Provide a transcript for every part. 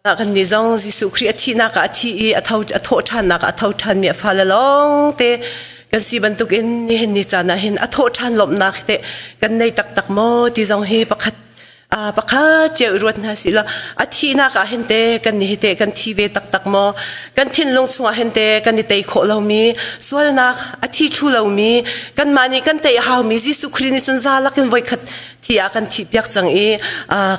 Kan nih zong Jesuh Khrih a thihnak ah a thi i a tho a thawh ṭhannak ah a tho ṭhanmi a fale lawng te kan si bantukin nihin ni caan ah hin a thawh ṭhan lawmhnak te kan nei taktak maw ti zong hi pakhat pakhat cio i ruat hna sih law a thihnak ah hin te kan nih hi te kan thi ve taktak maw, kan thinlung chungah hin te kan i tei khawh lomi sualnak, a thi thlu lomi, kanmah nih kan tei a haumi Jesuh Khrih nih cun za lakin voikhat thi ah kan thihpiak cang i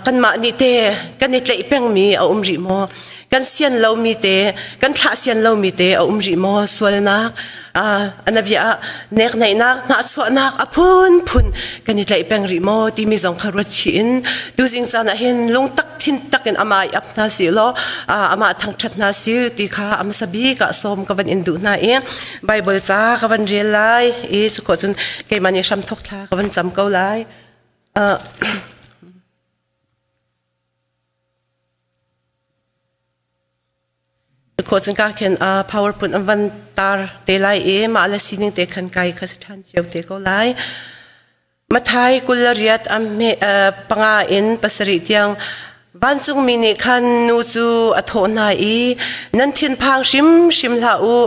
kanmah nih te kan i tlaih pengmi a um rih maw, kan sian lomi te, kan thlah sian lomi te a um rih maw? Sualnak anabia ah nekneihnak, hnahchuahnak a phunphun kan i tlaih peng rih maw timi zong kha ruat chih in tuzing caan ah hin lungtak thin tak in amah i ap hna si law amah thangṭhat hna si ti kha a hmasa bik ah sawm ka van in duh hna i Bible ca ka van rel lai i cukhawh cun keimah nih hramthok thla ka van cam ko lai. Cukhawh cun ka khin PowerPoint an van tar te lai i mah le sining te khan kai kha si ṭhan cio te ko lai. Mathai 28 a hme 5 in 7 tiang. Vancungmi nih khan nu cu a thawh hna i, "Nan thinphang hrimhrim hlah u,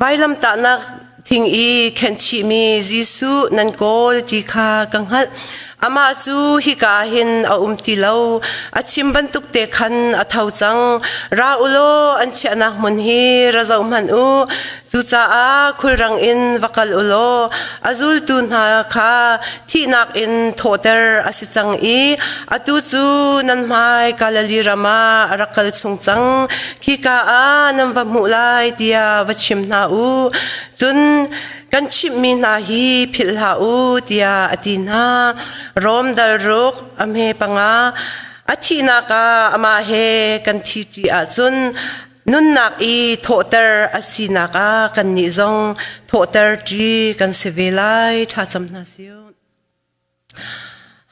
vailamtahnak thing i khenhchihmi Jesuh nan kawl ti kha ka hngalh. Amah cu hika hin a um ti lo, a chim bantuk te khan a tho cang. Ra u law an chiahnak hmun hi ra zoh hmanh u. Cucaah khulrang in va kal u law a zultu hna kha thihnak in thawhter a si cang i atu cu nan hmai Galilee ram ah a rak kal chung cang. Khika ah nan va hmuh lai tiah va chim hna u. Cun kan chimhmi hna hi philh hlah u tiah a ti hna. Rom dal ruk a hme 5. A thihnak ah amah he kan thi ṭi ahcun nunnak i thawhter a sinak ah kannih zong thawhter ṭi kan si ve lai. Thlacam hna siu.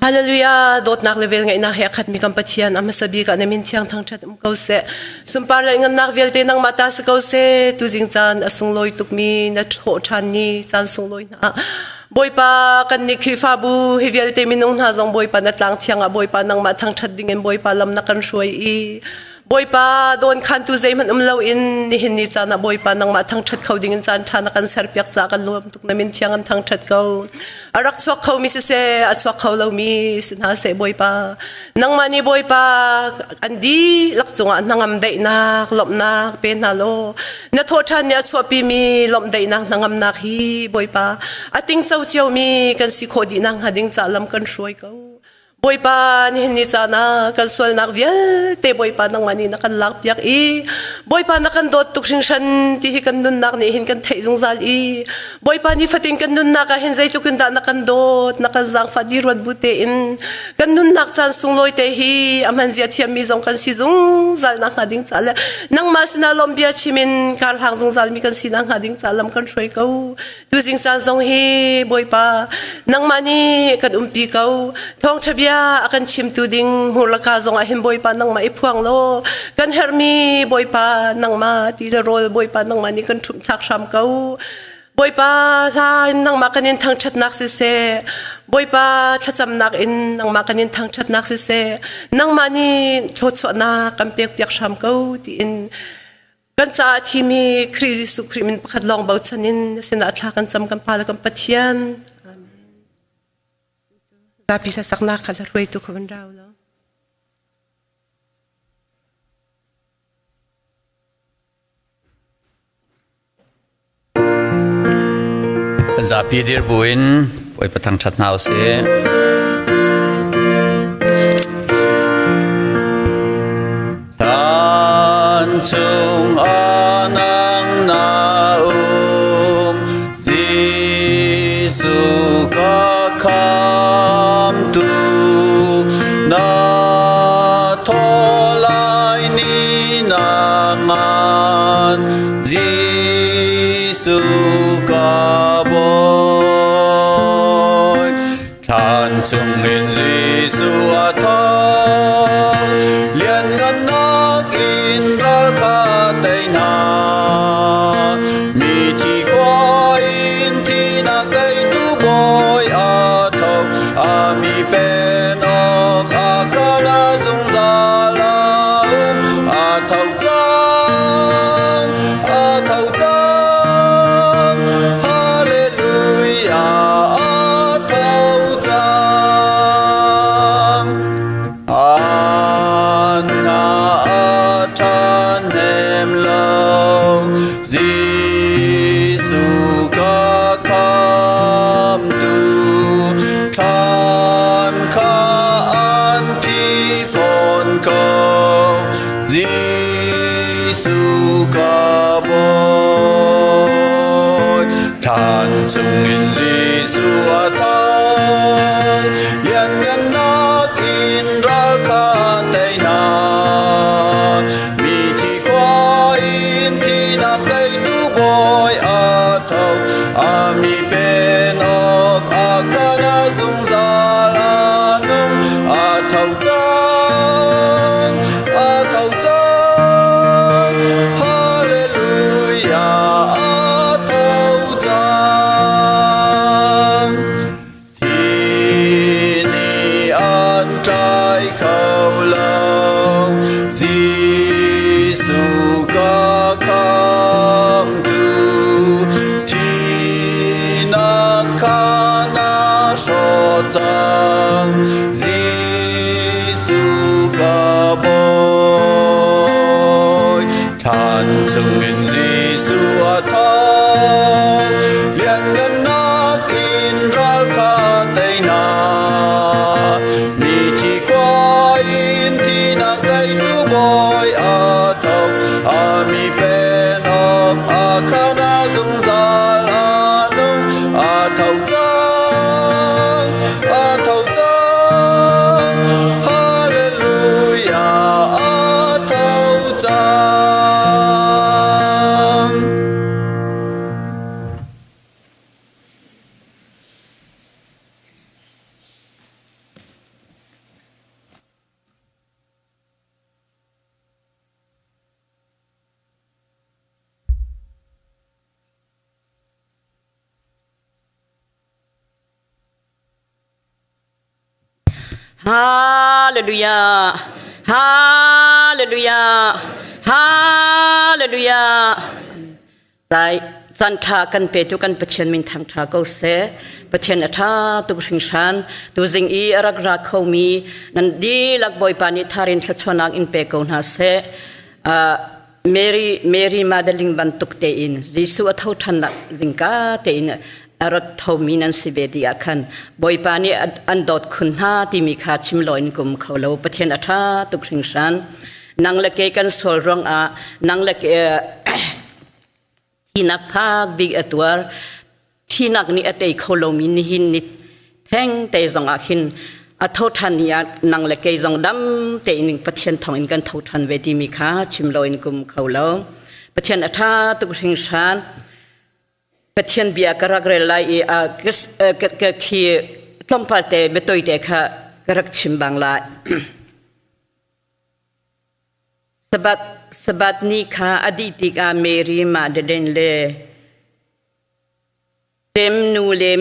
Hallelujah. Dawtnak le velngeihnak he a khatmi kan Pathian, a hmasa bik ah na min thiang thangṭhat um ko seh. Sunpar le ngannak vialte nangmah ta si ko seh. Tuzing caan a sunglawi tukmi na thawh ṭhan ni caan sunglawi hna Bawipa, kan nih Khrihfabu hi vialte minung hna zong Bawipa na tlang thiang ah Bawipa nangmah thangṭhat dingin Bawipa lam na kan hruai i Bawipa, dawn khantu zeihmanh um loin nihin ni caan ah Bawipa nangmah thangṭhat kho dingin caan ṭha na kan serpiak caah kan lawm tuk. Na min thiang an thangṭhat ko. A rak chuak khomi siseh, a chuak kho lomi si hna seh Bawipa. Nangmah nih Bawipa an dihlak cungah hnangam daihnak, lawmhnak pe hna law na thawhṭhan nih a chuahpimi lawmh daihnak hnangamnak hi Bawipa a tingco ciomi kan si khawh dih nakhnga ding ca lam kan hruai ko. Bawipa, nihin ni caan ah kan sualnak vialte Bawipa nangmah nih na kan lakpiak i Bawipa na kan dawt tuk hringhran ti hi kan nunnak nih hin kan theih zungzal i Bawipa nifatin kan nunnak ah hin zeitluk in dah na kan dawt, na kan zaangfah di ruat bu tein kan nunnak caan sunglawi te hi a hman zia thiammi zong kan si zungzal nakhnga ding ca le nangmah sinah lawm bia chim in kar hlang zungzal mi kan si nakhnga ding ca lam kan hruai ko. Tuzing caan zong hi Bawipa, nangmah nih kan umpi ko. Thawngṭha bia a kan chimtu ding hmurlaka zong ah hin Bawipa nangmah i phuang law kan herhmi Bawipa nangmah ti le rawl Bawipa nangmah nih kan ṭhumh thlak hram ko. Bawipa, hla in nangmah kan in thangṭhatnak siseh, Bawipa, thlacamnak in nangmah kan in thangṭhatnak siseh, nangmah nih thluachuahnak kan pekpiak hram ko tiin kan caah thimi Khrih Jesuh Khrih min pakhat lawng bochan in na sinah thla kan cam, kan Pa le kan Pathian. Amen. Zapi hlasaknak kha hruaitu kha van rau lo. Zapi dir buin Bawipa thangṭhat hna usih. Chan chung ah nang na um, Jesuh ka khamtu, na thaw lai ni na ngan, Jesuh ka bawi. Thlan chungin Jesuh a tho, lianngannak in ral kha tei hna. Mi thi khua in thihnak teitu Bawi a tho, a mi pen awk a kana zungzal a um. A ka bawi. Thlan chungin Jesuh a tho, lianngannak in ral kha teinak. Mithi khua in thihnak teitu bawi a tho, a mi pen awk a khan a zungzal a nung, a tho cang, a tho cang, Hallelujah, a tho cang. Hi ni an tlai kho lo, Jesuh ka khamtu, thinak kha na hrawh cang, Jesuh ka bawi. Thlan chungin Jesuh a tho, lianngannak in ral kha teinak. Mithi khua in thinak teitu bawi a tho, a mi pen awk a khan a zungzal a nung, a tho cang, a tho cang, Hallelujah, a tho cang. Hallelujah. Hallelujah. Hallelujah. Lai caan ṭha kan petu kan Pathian min thangṭha ko seh. Pathian a ṭha tuk hringhran. Tuzing i a rak ra khomi nan dihlak Bawipa nih tharin thluachuahnak in pe ko hna seh. Mary Mary Magdalene bantuk tein Jesuh a tho ṭhannak zingka tein a rat thomi nan si ve ti ah khan Bawipa nih an dawt khun hna timi kha chim loin kum kho lo. Pathian a ṭha tuk hringhran. Nang le ke kan sual ruangah nang le ke thinak phak bik a tuar thinak nih a tei kho lomi nihin ni theng te zong ah khin a tho ṭhan ni ah nang le kei zong dam tein Pathian thawng in kan tho ṭhan ve timi kha chim loin kum kho lo. Pathian a ṭha tuk hringhran. Pathian bia ka rak rel lai i ka khi tlawmpal te biatoi te kha ka rak chim bang lai. Sabbath, Sabbath ni kha a dih tikah Mary Magdalene le Jem nu le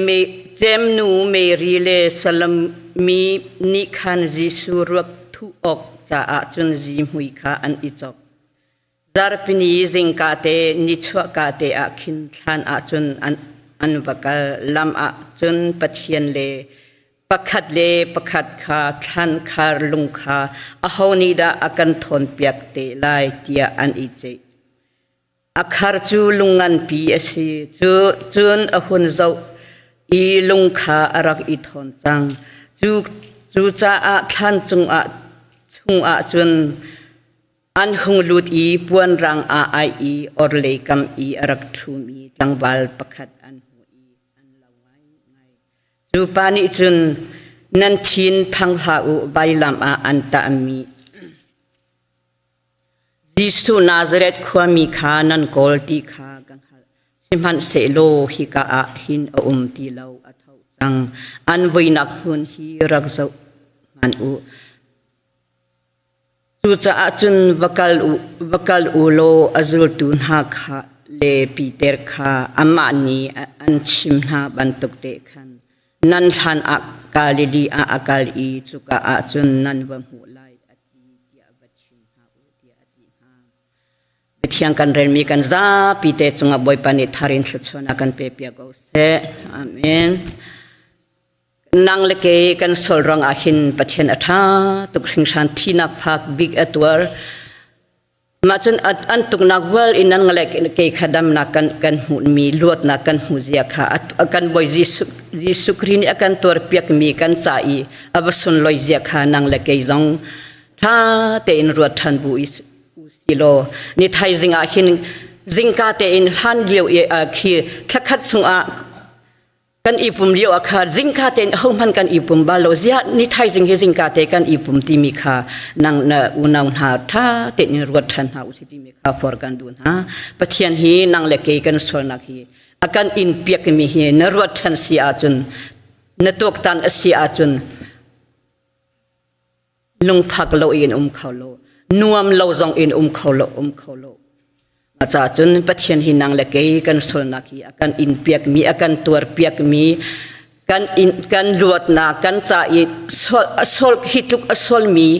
Jem nu Mary le Salome nih khan Jesuh ruak thuh awk caah cun zihmui kha an i cawk. Zarhpini zingka te nichuahka te ah khin thlan ah cun an va kal. Lam ah cun Pathian le pakhat le pakhat kha thlan khar lung kha aho nih dah a kan thawnpiak te lai tiah an i ceih. A khar cu lung nganpi a si. Cu cun a hun zoh i lung kha a rak i thawn cang. Cu cucaah thlan cungah chungah cun An hung lut i puanrang aa aih i orhlei kam i a rak ṭhumi tlangval pakhat an hmuh i an lau ngaingai. Cu pa nih cun, Nan thin phang hlah u, vailam ah an tahmi Jesuh Nazareth khuami kha nan kawl ti kha ka hngalh. Sihmanhsehlaw hika ah hin a um ti lo, a tho cang. An vuinak hmun hi rak zoh hmanh u. Cucaah cun va kal u, va kal u law a zultu hna kha le Piter kha amah nih an chim hna bantuk te khan nan hlan ah Galilee ah a kal i cuka ah cun nan va hmuh lai, a ti tiah va chim hna u, tiah a ti hna. Pathian kan relmi kan zapi te cungah Bawipa nih thar in thluachuahnak kan pe piak ko seh. Amen. Nang le kei kan sual ruangah hin Pathian a ṭha tuk hringhran thinak phak bik a tuar. Mah cun an tuknak vual in nan le kei kha damnak kan kan hmuhmi luatnak kan hmuh zia kha kan Bawi Jesuh Jesuh Khrih nih a kan tuarpiakmi kan ca i a va sunlawi zia kha nang le kei zong ṭha tein ruat ṭhan bu i u si law ni thaizing ah hin zingka tein hlan lio i khi thlakhat chungah kan i pum lio ah kha zingka tein ahohmanh kan i pum bal lo. Ziah ni thaizing hi zingka te kan i pum timi kha nang na unau hna tha tein ruat than hna usih timi kha for kan duh hna. Pathian hi nang le kei kan sualnak hi a kan in piak mi hi na ruat than si ahcun, na tuaktan a si ahcun, lungfak lo in um kho lo, nuam lo zong in um kho lo, um kho lo. Ca cun Pathian hi nang le kei kan sualnak hi a kan in piakmi, a kan tuar piakmi, kan in kan luatnak, kan ca i sol sol hi tluk a solmi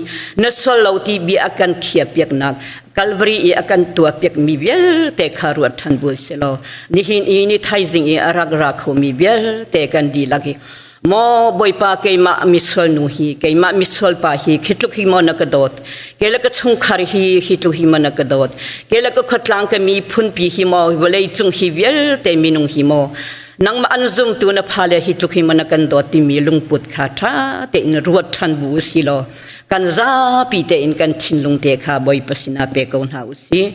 na sol lo ti bia a kan khia piaknak, Calvary i a kan tuah piakmi vialte kha ruat than bul selaw, nihin i ni thaizing i a rak ra khomi vialte kan dihlak hi, maw Bawipa, keimah misual nu hi, keimah misual pa hi, khi tluk hi maw na ka dawt, ke le ka chungkhar hi hi tluk hi maw na ka dawt, ke le ka khuatlang ka miphun pi hi maw, vawlei cung hi vialte minung hi maw, nangmah an zumtu na phale hi tluk hi maw na kan dawt timi lungput kha ṭha tein ruat ṭhan bu si law, kan zapi tein kan thinlung te kha Bawipa sinah pe ko hna usih.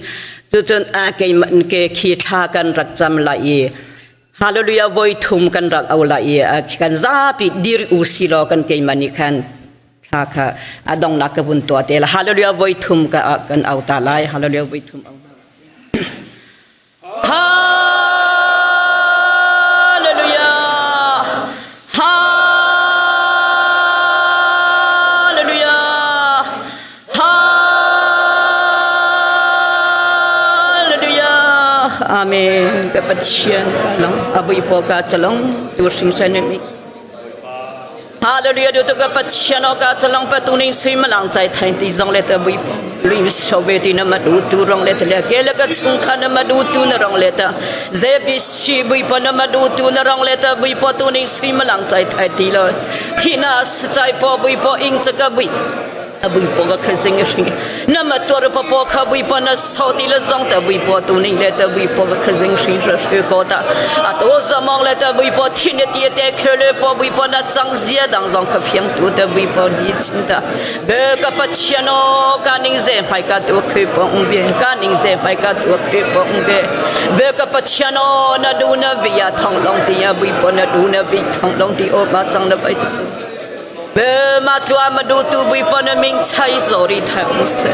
Cucun a keimah ke khi thla kan rak cam lai i Hallelujah voi thum kan rak au lai i kan zapi dir u si law, kan keimah nih khan thla kha a dongnak ka vun tuah te la. Hallelujah voi thum ka kan au ta lai. Hallelujah voi thum au. Hallelujah, Hallelujah, Hallelujah. Amen. Ka Pathian ka long abui po ka chalong tu hring san mi. Hallelujah du tu ka Pathian o ka chalong pa tu ning sui malang chai thai ti zong le ta bui po lui so be ti na ma du tu rong le ta le ke le ka chung kha na ma du tu na rong le ta ZBC bui po na ma du tu na rong le ta bui po tu ning sui malang chai thai ti lo thi na chai po bui po ing chaka bui bui po ka khazing hring na ma tor pa po kha bui pa na so ti la zong ta bui po tu ning le ta bui po ka khazing hring ra hre ko ta a to zamong le ta bui po thin ne ti te khele po bui po na chang zia dang zong kha phiang tu ta bui po ni chin ta be ka pa chiano ka ning ze phai ka tu khre po ung be ka ning ze phai ka tu khre po ung be be ka pa chiano na du na via thong long ti ya bui po na du na vi thong long ti o ma chang na bai chu be ma tlua ma du tu bui pa na ming chai zori thai ung se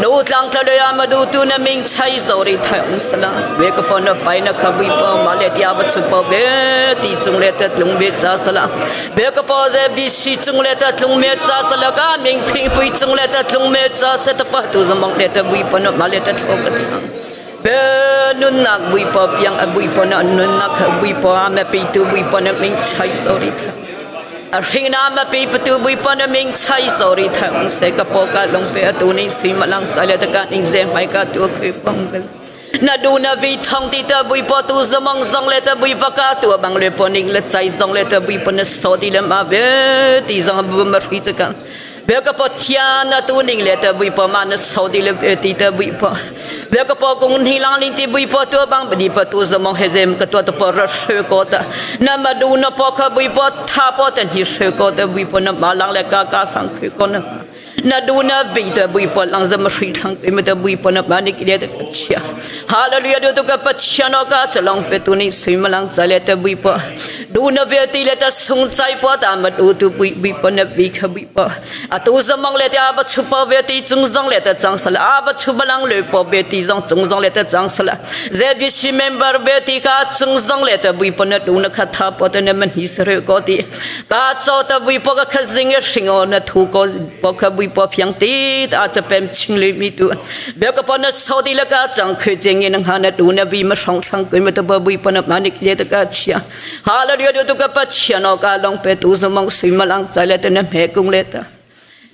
nu tlang tla le ma du tu na ming chai zori thai ung se la ve ka pa na pai na kha bui pa ma le tia ba chu pa be ti chung le ta tlung be cha sa la be ka pa ze bi si chung le ta tlung me cha sa la ka ming phing pui chung le ta tlung me cha se ta pa tu zamang le ta bui pa na ma le ta tho ka chang be nunnak bui pa piang a bui pa na nunnak bui pa ma pi tu bui pa na ming chai zori thai a hring na ma pi patu bui pa na ming chai zori thai ung se ka po ka long pe atu ni sui ma lang chai le ta ka ning ze mai ka tu khui pang bel na du na vi thong ti ta bui pa tu zamang zong le ta bui pa ka tu bang le po ning le chai zong le ta bui pa na so ti le ma be ti zong bu ma hri ta ka be ka po thian na tu ning le ta bui pa ma na so ti le be ti ta bui pa be ka po kung ni lang ling ti bui pa tu bang di pa tu zamang he zem ka tu ta pa ra shwe ko ta na ma du na po kha bui pa tha po tan hi shwe ko ta bui pa na ma lang le ka ka thang khwe ko na na du na bi ta bui pa lang zam hri thang te ma ta bui pa na ma ni ki le ta chia. Hallelujah du tu ka pa chia no ka chalong pe tu ni sui ma lang chale ta bui pa du na be ti le ta sung chai pa ta ma du tu bui bui pa na bi kha bui pa a tu zamang le ta ba chu pa be ti chung zong le ta chang sala a ba chu balang le pa be ti zong chung zong le ta chang sala ZBC member be ti ka chung zong le ta bui pa na du na kha tha pa ta na man hi sre ko ti ka cho ta bui pa ka kha zing e hringo na thu ko pa kha bui pa phiang ti ta cha pem ching le mi tu be ka pa na so ti la ka chang khe cheng in ha na du na bi ma song thang ko ma ta ba bui pa na ma ni le ta ka chia. Hallelujah tu ka pa chia no ka long pe tu zo mong sui ma lang chai le ta na me kung le ta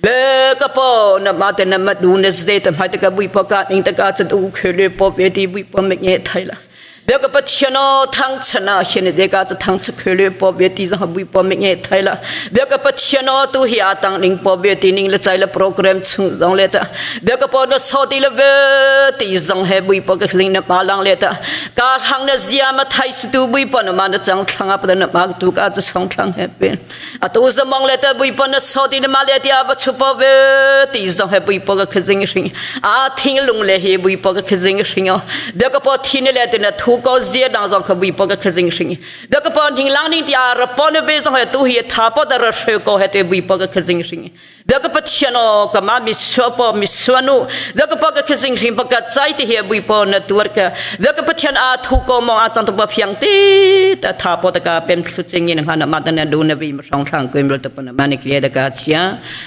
be ka po na ma ta na ma du na ze ta ma ta ka bui pa ka ning ta ka cha du khe le po be ti bui pa me nge thai la. Bia ka Pathian o thang chana hin de ka thang cha khele po be ti za bui po me nge thai la bia ka Pathian o tu hi atang ning po be ti ning le chai la program chung zong le ta bia ka po na so ti le be ti zong he bui po ka sing na pa lang le ta ka hang na zia ma thai stu bui po na ma na chang thlanga pa na ma tu ka cha song thlang he pe atu zamong le ta bui po na so ti na ma le ti a ba chu po be ti zong he bui po ka khazing hring a thing lung le hi bui po ka khazing hring o bia ka po thi ne le ti na thu ko zia dang zong kha bui po ka khazing hring bia ka po hing lang ning ti a ra po ne be zong he tu hi tha po da ra shwe ko he te bui po ka khazing hring bia ka pathian o ka ma mi sua po mi sua nu bia ka po ka khazing hring pa ka chai ti hi bui po na tuar ka bia ka pathian a thu ko mo a chang to pa phiang ti ta tha po ta ka pem thlu ching in han ma ta na du na vi ma song thang kuin bro ta pa na ma ni kle da ka chia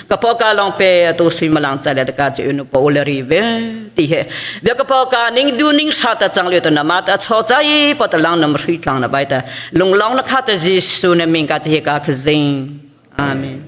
ka po ka long pe tu sui ma lang cha le ta ka chi unu po le ri ve ti he bia ka po ka ning du ning sa ta chang le ta na ma ta cho chai po ta lang na ma sui tlang na bai ta lung long na kha ta Jesu na ming ka chi ka khazing amen.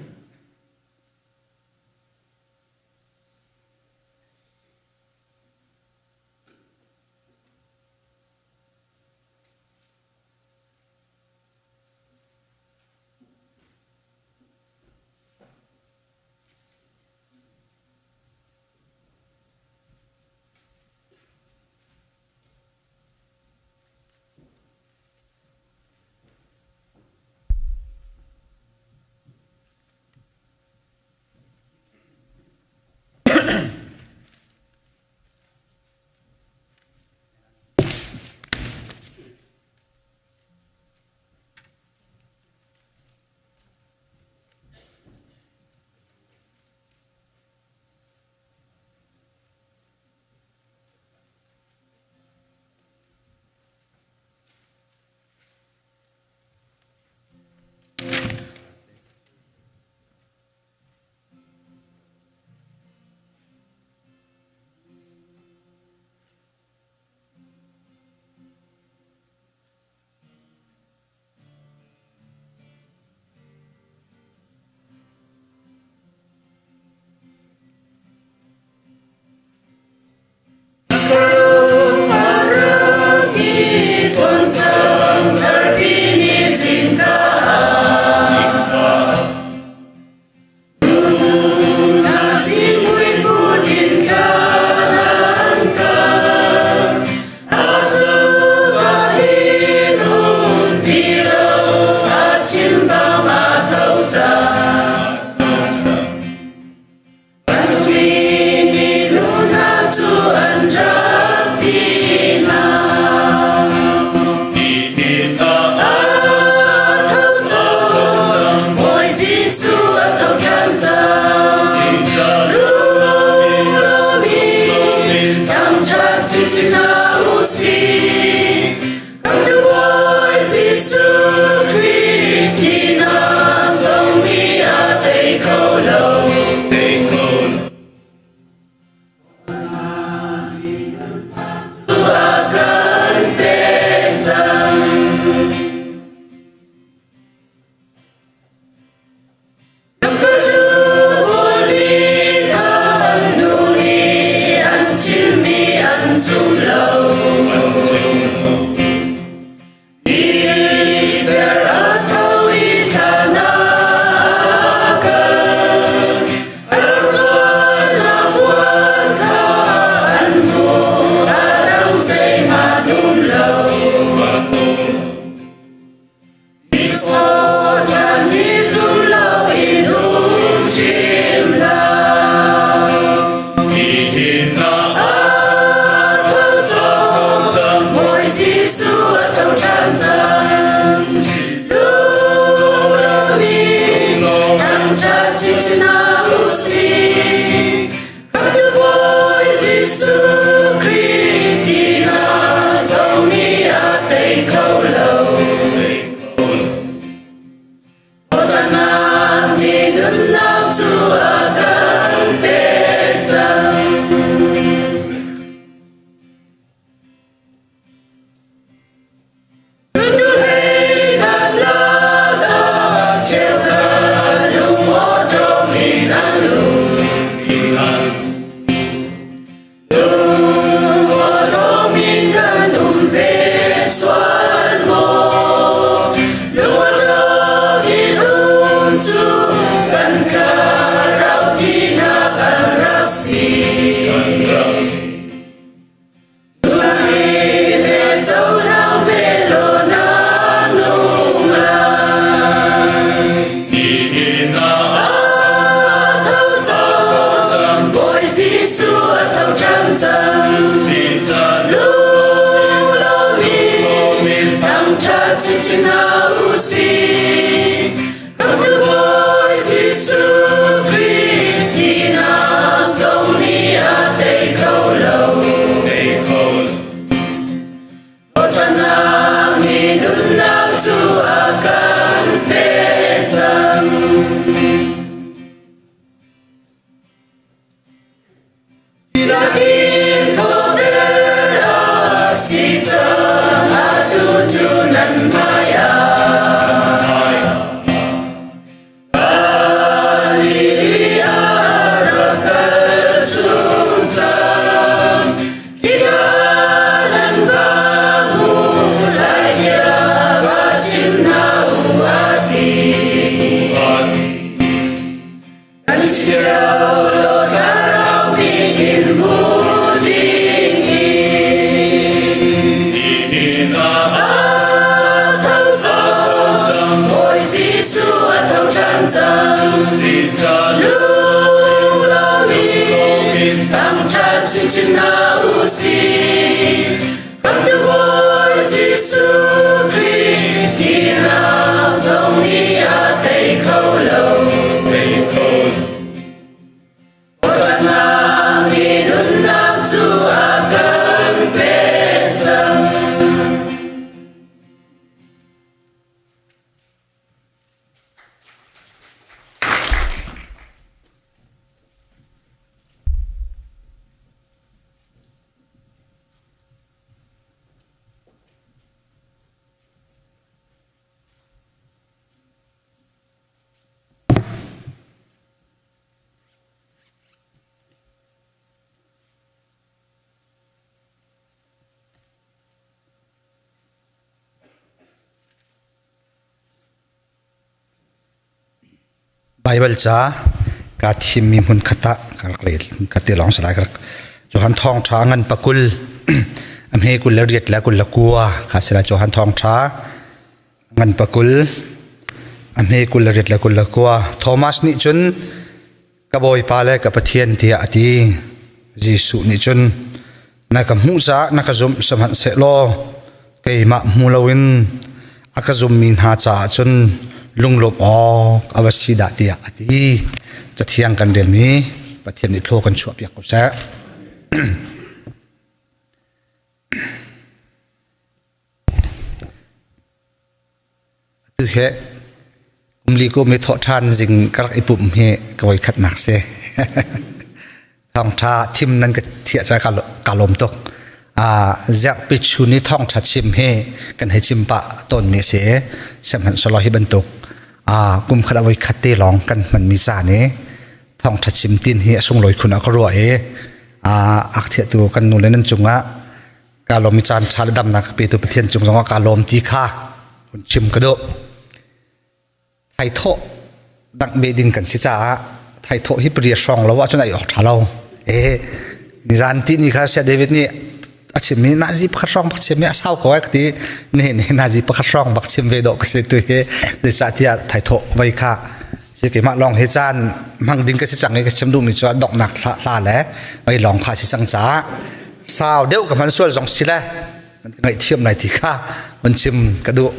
chinchin hna u sih. Kan tu Bawi Jesuh Khrih thihnak zong nih a tei kho lo. Tei kho Thawhṭhannak nih nunnak cu a kan pek cang. Baibal ca kaa thimmi hmun khat ah ka rak rel ka te lawng si lai ka rak Johan thawngṭha ngan pakul a hme kul le riat le kul le kua kha si lai Johan thawngṭha ngan pakul a hme kul le riat le kul le kua Thomas nih cun ka Bawipa le ka Pathian tiah a ti. Jesuh nih cun na ka hmuh caah na ka zumh sihmanhsehlaw keimah hmu loin a ka zummi hna caah cun lunglawmh awk a va si dah tiah a ti. Cathiang kan relmi Pathian nih thlaw kan chuahpiak ko seh. Atu hi kumli kum i thawh ṭhan zing ka rak i pumh hi ka voikhatnak si. Thawngṭha thim nan ka thiah caah ka lawm tuk. Ziakpi chun i thawngṭha chim hi kan hei chim pah tawnmi a si i sihmanhsehlaw hi bantuk kum khat ah voikhat te lawng kan hmanmi caan i thawngṭha chim tin hi a sunglawi khun ah ka ruah i ak thiahtu kan nu le nan cungah Ka lawm i caan ṭha le damnak ka petu Pathian cung zongah kaa lawm ti kha hun chim ka duh. Thaithawh dangh ve ding kan si caah thaithawh hi pariat hrawng lo ahcun ai awk ṭha lo. Eh, nizan ti ni kha Saya David nih a chimmi nazi pakhat hrawng bak chimmi a sau ko ai ka ti ne ne nazi pakhat hrawng bak chim ve dawh ka si tu hi zeicahtiah thaithawh vai kha si keimah lawng hi caan hmang ding ka si cang i ka chim duhmi cu donghnak hla le vai lawng kha si cang caah sau deuh ka hman sual zong si le nan ka ngaihthiam lai ti kha hun chim ka duh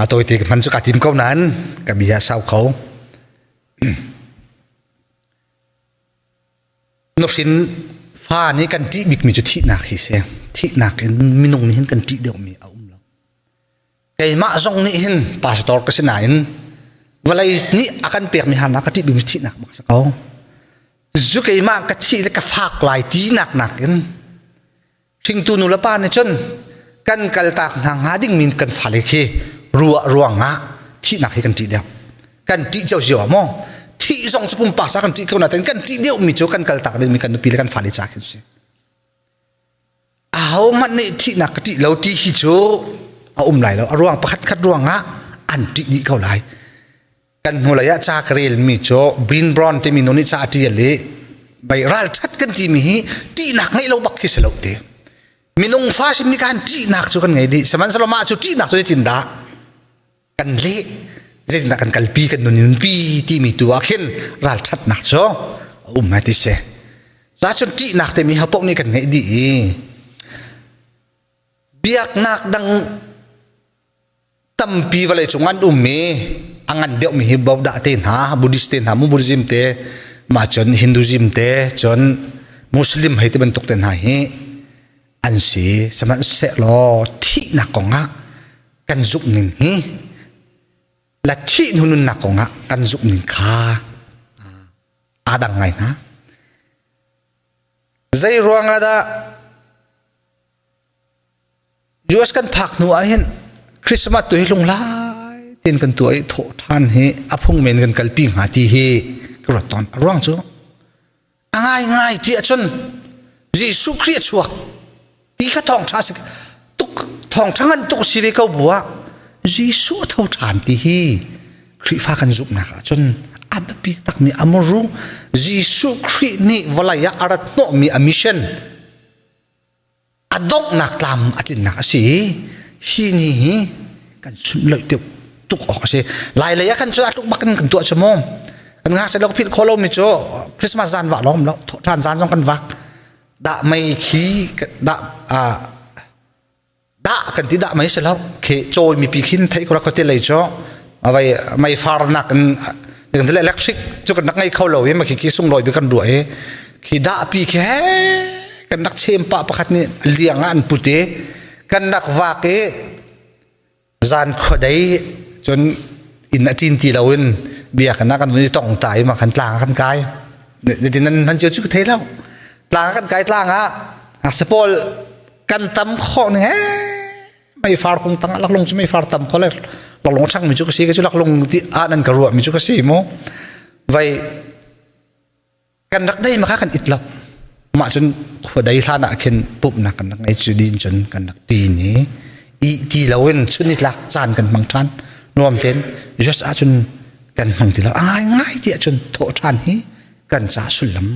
a tawite ka hman cu ka tim ko nain ka bia sau ko nuhrin fa nih kan ṭih bikmi cu thihnak hi si thihnak in minung nih hin kan ṭih deuhmi a um lo keimah zong nih hin pastor ka si nain vawlei nih a kan pekmi harnak ka ṭih bikmi thihnak bak si ko Zu keimah ka thih le ka fak lai ti nak nakin hringtu nu le pa nih cun kan kaltak hna hnga dingmi kan fale khi ruah ruangah thihnak hi kan ṭih deuh. Kan ṭih cio cio ah maw? Thih zong cu pumpak sa kan ṭih ko nain kan ṭih deuhmi cu kan kaltak dingmi kan nupi le kan fale ca khin si. Ahohmanh nih thihnak ka ṭih lo ti hi cu a um lai lo. A ruang pakhat khat ruangah an ṭih dih ko lai. Kan hnulei ah ca ka relmi cu Breen Brown timi nu nih ca a ṭial i bei ralṭhat kan timi hi ṭihnak ngeih lo bak khi si lo ti. Minung fa sim nih khan ṭihnak cu kan ngei dih. Sihmanhsehlaw mah cu ṭihnak cu zeitindah kan leh, zeitindah kan kalpi, kan nun nunpi timi tu ah khin ralṭhatnak cu a um lai ti si. Cun ṭihnak timi ha paoh nih kan ngeih dih i biaknak dang tampi vawlei cung an um i a ngan deuhmi hi Buddha te hna Buddhist te hna Buddhism te mah cun Hinduism te cun Muslim hei ti bantuk te hna hi an si sihmanhsehlaw thihnak kongah kan zumh ning hi la thih hnu nunnak kongah kan zumh ning kha aa dang ngai hna zei ruangah dah US kan phak hnu ah hin Christmas tu hi hlunglai tin kan tuah i thawh ṭhan hi a phung men kan kalpi hnga ti hi ka ruat tawn. A ruang cu a ngai ngai ti ahcun Jesuh Khrih a chuak ti kha thawngṭha si tuk thawngṭha ngan tuk si ve ko bu ah Jesuh a tho ṭhan ti hi Khrihfa kan zumhnak ahcun a biapi takmi a muru Jesuh Khrih nih vawlei ah a rat hnawhmi a mission a donghnak tlam a tlinnak a si i hi ni hi kan sunhlawih deuh tuk awk a si lai lei ah kan cu a tluk bak in kan tuah cu mu kan ngakchia lo philh khawh lomi cu Christmas zan vah lawng lo thawhṭhan zan zong kan vak. Dah mei khi dah dah kan ti dah mei si lo khi cawi mipi khin thei ko la khote lei cu avai mei far nak in kan ti electric cu kan rak ngei kho lo i ma khi khi sunglawi bi kan ruah i khi dah pi khi he kan rak chem pa pakhat nih liang ah an put i kan rak vak i zan khuadei cun inn a ṭin ti loin bia kan kan i tong ta i ma kan tlang kan kai tin nan han cio chu thei lo tlang kan kai tlang ah ngakchia pawl kan tam khawh ning he mei far kung tang laklung chu mei far tam kho le laklung chang mi chu ka si ka chu laklung ti a nan ka ruah mi chu ka si mu vai kan rak dei ma kha kan it lo mah cun khuadei hlan ah khin pumhnak kan rak ngei cu din cun kan rak ti ni i ti loin chun ni tlak caan kan hmang ṭhan nuam ten just ahcun kan hmang ti lo ai ngai ti ahcun thawh ṭhan hi kan ca sullam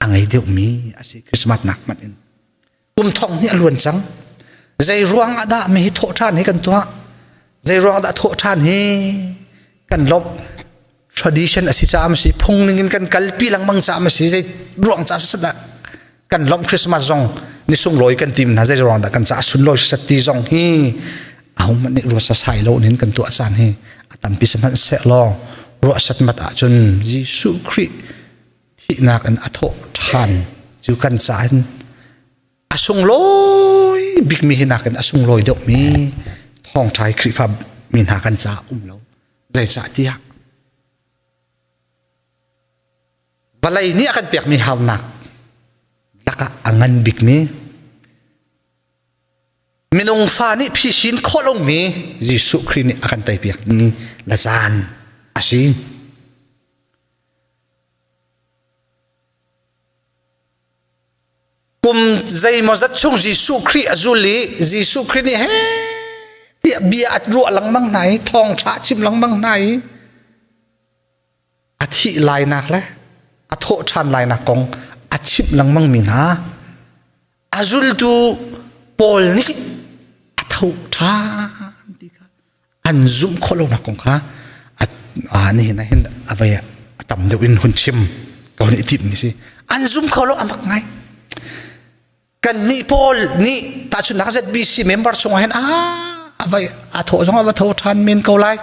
a ngei deuh mi a si Christmas nak hmanh in kum thong nih a luan cang zei ruang ah dah mi hi thawh ṭhan hi kan tuah zei ruang ah dah thawh ṭhan hi kan lawmh tradition a si caah si phung ning in kan kalpi lengmang caah si zei ruang caah si dah kan lawmh Christmas zong ni sunglawi kan tim hna zei ruang dah kan caah sunlawi sat ti zong hi ahohmanh nih ruat sasai lo nin kan tuah caan hi a tampi sihmanhsehlaw ruah satmat ahcun Jesuh Khrih thihnak in a thawh ṭhan cu kan caah hin a sunglawi bikmi hi nakin a sunglawi deuhmi thawngṭha hi Khrihfa mi hna kan caah um lo zeicah tiah vawlei nih a kan pekmi harnak lakah a ngan bikmi minung fa nih phisin khawh lomi Jesuh Khrih nih a kan teipiakmi la caan a si. Kum zeimawzat chung Jesuh Khrih a zul i Jesuh Khrih nih he tiah bia a ruah lengmang hna i thawngṭha a chim lengmang hna i a thih lainak le a thawh ṭhan lainak kong a chimh lengmang mi hna a zultu pawl nih a tho ṭhan ti kha an zumh khawh lonak kong kha nihin ah hin a vei a tam deuh in hun chim ka hun i timh mi si an zum kho lo amak ngai kan nih pawl nih tahchunhnak ZBC member chungah hin a a vai a thawh zong a va tho ṭhan men ko lai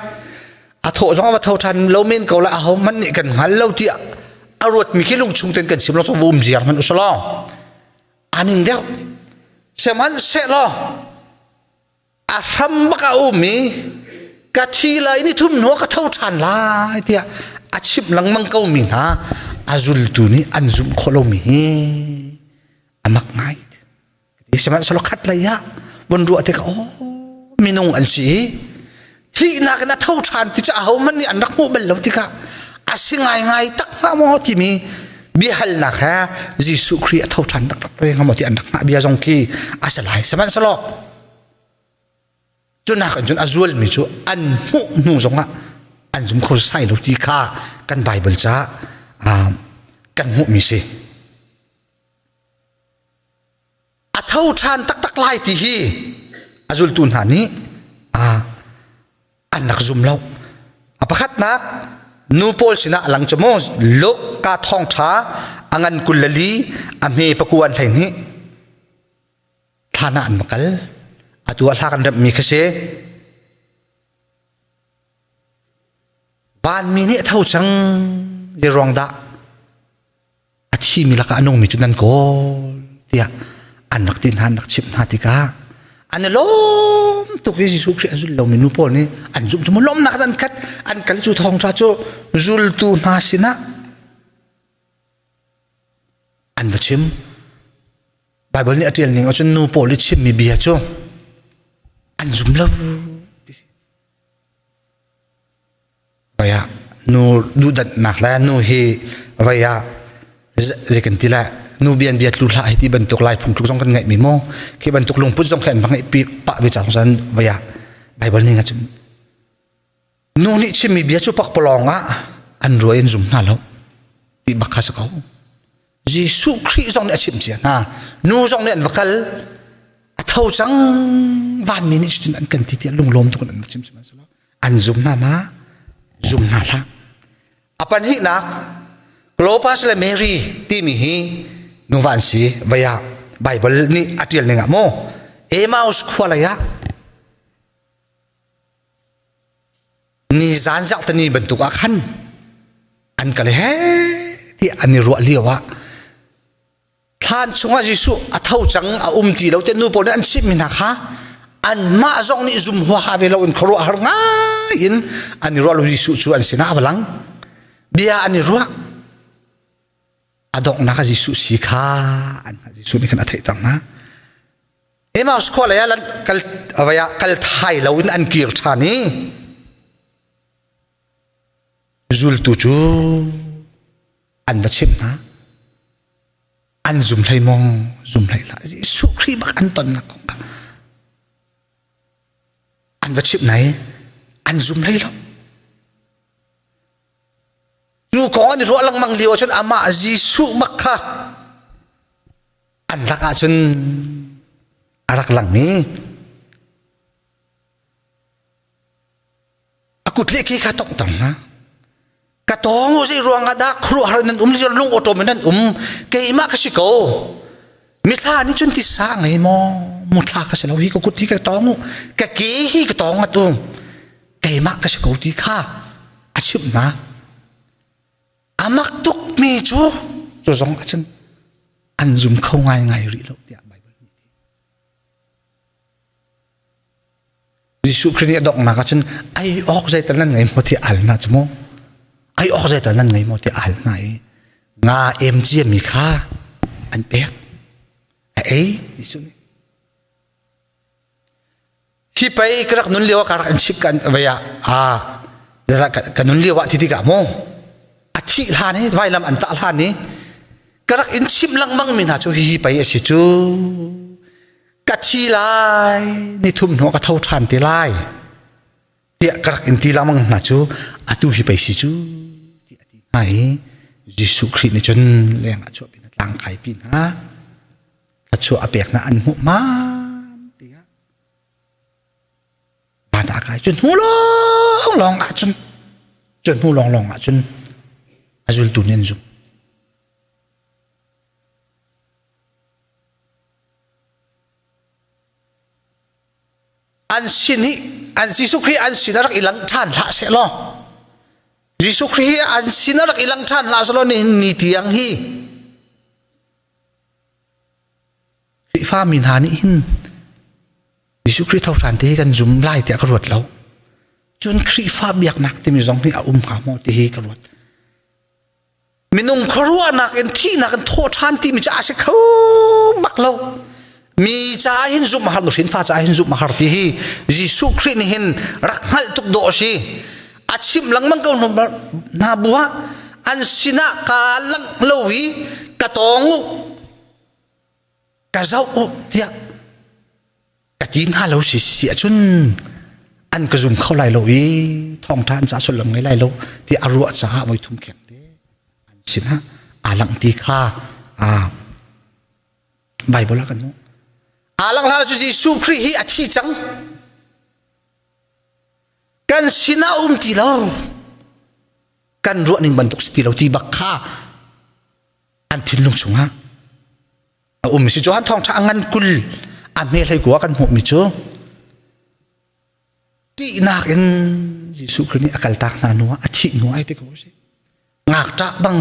a thawh zong a va tho ṭhan lo men ko lai aho hmanh nih kan hngal lo tiah a ruat mi khi lung chung ten kan chim lo cu um ziar hmanh usalaw aning deuh sihmanhsehlaw a hram bak a um i ka thi lai ni thum hnu ka tho ṭhan lai tiah a chimh lengmang ko mi hna a zultu nih an zumh khawh lomi hi a mak ngai sihmanhsehlaw khat lei ah vun ruah tikah aw minung an si i thihnak in a tho ṭhan ti cu ahohmanh nih an rak hmuh bal lo tikah a si ngaingai tak hnga maw timi biahalnak he Jesuh Khrih a tho ṭhan taktak te hnga maw ti an rak hngah bia zong khi a si lai sihmanhsehlaw cu nak in cun a zualmi cu an hmuh hnu zongah an zum kho sai lo ti kha kan Bible ca kan hmuhmi si a tho ṭhan taktak lai ti hi a zultu hna nih an rak zum lo a pakhatnak nu pawl sinah a lang cu mu Luke ka thawngṭha a ngan 24 a hme pakuan 12 thlan ah an va kal atu ah hla kan remhmi kha si vanmi nih a tho cang zei ruang dah a thimi lakah a nungmi cu nan kawl tiah an rak ti hna an rak chimh hna tikah an i lawm tuk i Jesuh Khrih a zul lomi nu pawl nih an zumh cu lawmnak an khat an kal cu thawngṭha cu zultu hna sinah an va chim Baibal nih a ṭial ning ahcun nu pawl i chimmi bia cu an zum lo ti si Vai ah nu duhdanhnak le nu hi vai ah zei kan ti le nu bian bia tlu hlah hi ti bantuk lai phungtluk zong kan ngeih mi mu khi bantuk lungput zong khi an va ngeih pi pah ve cang cun vai ah Bible ning ahcun nu nih chimmi bia cu pakpalawng ah an ruai an zum hna lo ti bak kha si ko Jesuh Khrih zong nih a chimh cia hna nu zong nih an va kal a tho cang vanmi nih cutin an kan ti tiah lunglawm tuk in an va chim sihmanhsehlaw an zum hna ma zum hna hlah a pahnihnak Clopas le Mary timi hi Nuva an si vaya Bible nih a ṭial ning ah maw Emmaus khua lei ah ni zan zarhtani bantuk ah khan an kal he ti an i ruah lio ah thlan chungah Jesuh a tho cang a um ti lo te nu pawl nih an chimh mi hna kha anmah zong nih zum huaha ve lo in khuaruahhar ngai in an i ruah lo. Jesuh cu an sinah a va lang, bia an i ruah. A donghnak ah Jesuh si kha an hngalh. Jesuh nih khan a theihter hna. Emmaus khua lei ah kal avai ah kal thai lo in an kir ṭhan i zultu cu an va chimh hna. An zum hlei maw? Zum hlei hlah. Jesuh Khrih bak an tonnak kong kha an va chimh hna i an zum hlei lo. Cu kong an i ruah lengmang lio ahcun amah Jesuh bak kha an lak ahcun a rak lang i a kut le ke kha tonghter hna. Ka tawng u, zei ruangah dah khuaruahhar nan um, lung awṭawm in nan um? Keimah ka si ko. Mithla nih cun tisa a ngei maw? Muthla ka si lo. Hi ka kut hi ka tawng u, ka ke hi ka tawng ngat u, keimah ka si ko ti kha a chimh hna. A mak tukmi cu cu zong ahcun an zum kho ngaingai rih lo tiah Baibal nih ti. Jesuh Khrih nih a donghnak ahcun ai awk zeital nan ngei maw ti al hna cu mu. Ai awk zeital nan ngei maw ti al hna i nga em ciami kha an pek. A ei Jesuh nih. Hi pei ka rak nun lio ah ka rak in chip kan vei ah a ka nun lio ah ti tikah mu a thih hlan i vailam an tah hlan i ka rak in chimh lengmang mi hna cu hihi pei a si cu. Ka thi lai, ni thum hnu ka tho ṭhan te lai tiah ka rak in ti lengmang hna cu atu hi pei si cu ti a ti hna i Jesuh Khrih nih cun leng ah chuahpi hna, tlang kaipi hna, thluachuah a pek hna. An hmuh hmaan tiah van ah kai. Cu hnu lawnglawng ah cun, cu hnu lawnglawng ah cun a zultu nih an zumh. An sin i an Jesuh Khrih an sin a rak i lang ṭhan hlah seh law, Jesuh Khrih hi an sin a rak i lang ṭhan hlah seh law, nihin ni tiang hi Khrihfa mi hna nih hin Jesuh Khrih tho ṭhan ti hi kan zum lai tiah ka ruat lo. Cun Khrihfa biaknak timi zong hi a um hnga maw ti hi ka ruat. Minung khuaruahnak in thihnak in thawh ṭhan timi cu a si kho bak lo. Mi caah hin zumh a har, nuhrin fa caah hin zumh a har ti hi Jesuh Khrih nih hin rak hngalh tuk dawh a si. A chimh lengmang ko hna bu ah an sinah kaa langh lo i ka tawng u, ka zoh u tiah ka ti hna lo si si ahcun an ka zum kho lai lo i thawngṭha an ca sullam ngei lai lo ti a ruah caah voi thum kheng te an sinah aa langh ti kha Bible ah kan hmuh. Aa langh hlan cu Jesuh Khrih hi a thi cang. Kan sinah um ti lo. Kan ruah ning bantuk si ti lo ti bak kha an thinlung chungah a um si. Johan thawngṭha a ngan 20 a hme hlei kua kan hmuhmi cu ṭihnak in Jesuh Khrih nih a kaltak hna hnu ah, a thih hnu ai ti ko si, ngakṭah bang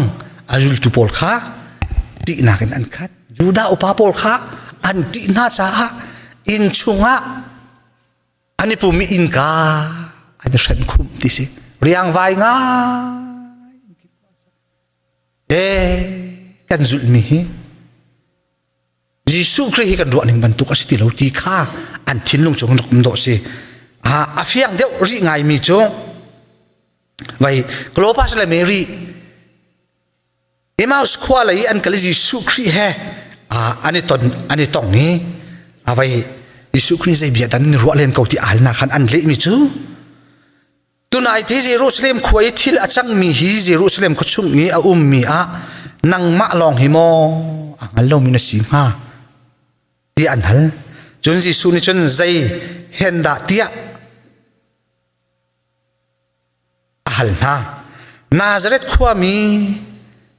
a zultu pawl kha ṭihnak in an khat. Judah upa pawl kha an ṭih hna caah inn chungah an i pum i innka an i hrenh khumh ti si. Riangvai ngai e kan zulhmi hi Jesuh Khrih hi kan ruah ning bantuk a si ti lo ti kha an thinlung chung rak um dawh si. A fiang deuh rih ngaimi cu vai Klopas le Mary Emmaus khua lei an kal i Jesuh Khrih he an i ton, an i tong i a vai Jesuh Khrih zei bia dan ruah len ko ti alna khan an lehmi cu tunai te Jerusalem khua i thil a cangmi hi Jerusalem khua chung i a ummi ah nangmah lawng hi maw a hngal lomi na si hnga ti an hal. Cun Jesuh nih cun zei hen dah tiah a hal hna. Nazareth khuami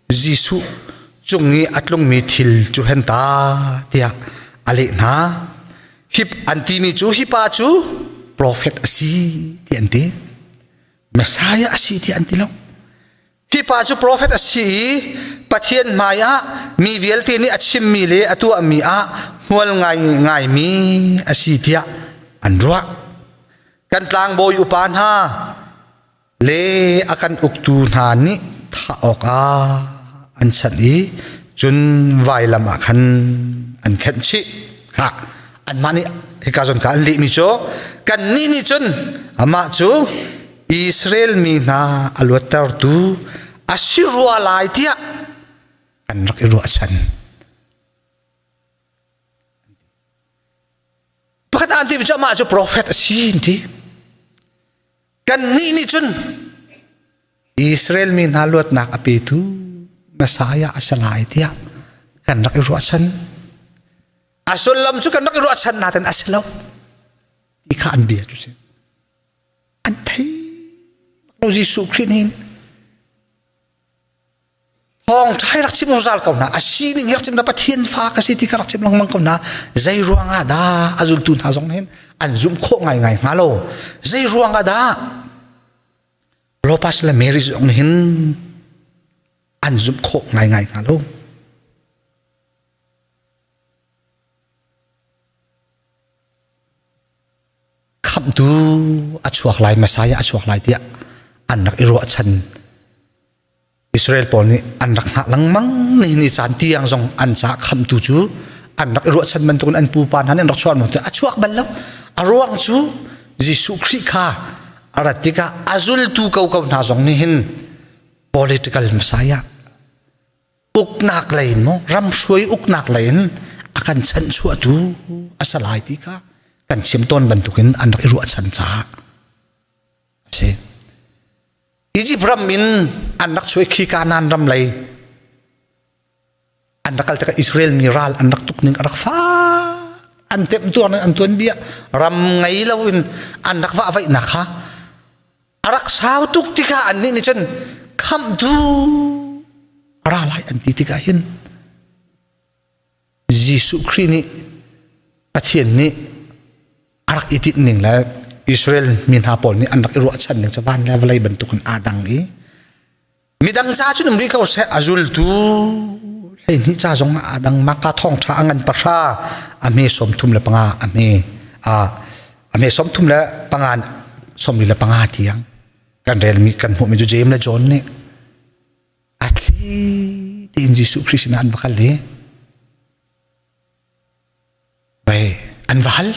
Jesuh. cung i a tlungmi thil cu hen ta tiah a leh hna. Hi an timi cu hi pa cu profet a si ti an ti. Messiah a si ti an ti lo. Hi pa cu profet a si i Pathian hmaiah mi vialte nih a chimmi le a tuahmi ah hmual ngai ngaimi a si tiah an ruah. Kan tlangbawi upa hna le a kan uktu hna nih thah awkah an chanh i cun vailam ah khan an khenh chih. Kha anmah nih hika zawn kha an lehmi cu kannih nih cun amah cu Israel mi hna a luattertu a si rua lai tiah kan rak i ruahchan. Pakhat an timi cu amah cu profet a si an ti. Kannih nih cun Israel mi hna luatnak a petu Messiah a si lai tiah kan rak i ruahchan. A sullam cu kan rak i ruahchan nain a si lo ti kha an bia cu si. An thei lo Jesuh Khrih nih thawng ṭha rak chim zungzal ko hna a sining hi rak chim na Pathian fa ka si ti kha rak chim lengmang ko hna zei ruangah dah a zultu hna zong hin an zumh khawh ngaingai hnga lo zei ruangah dah Lopas le Mary zong hin an zumh khawh ngaingai hnga lo Khamhtu a chuak lai, Messiah a chuak lai tiah an rak i ruahchan. Israel pawl nih an rak hngah lengmang ni ni caan tiang zong an caah khamhtu cu an rak i ruahchan bantukin an pupa hna nih an rak chuah a chuak bal lo. A ruang cu Jesuh Khrih kha a rat tikah a zultu ko ko hna zong nih hin political Messiah uknak lei in maw ramhruai uknak lei in a kan chanhchuahtu a si lai ti kha kan chim tawn bantukin an rak i ruahchan caah a si. Egypt ram in an rak chuai khi Kanaan ram lei an rak kal tikah Israel mi ral an rak tuk ning a rak fak an temh tuar an tuan bia ram ngei lo in an rak vah vaihnak kha a rak sau tuk tikah annih nih cun khamhtu a ra lai an ti tikah hin Jesuh Khrih nih Pathian nih a rak i tinh ning le Israel mi hna pawl nih an rak i ruahchan ning cu van le vawlei bantukin aa dang i midang ca cun um rih ko seh a zultu 12 ca zong ah aa dang maka thawngṭha a ngan pahra a hme 35 a hme a a hme 35 45 tiang kan relmi kan hmuhmi cu James le John nih a thli tein Jesuh Khrist sinah an va kal i bai an va hal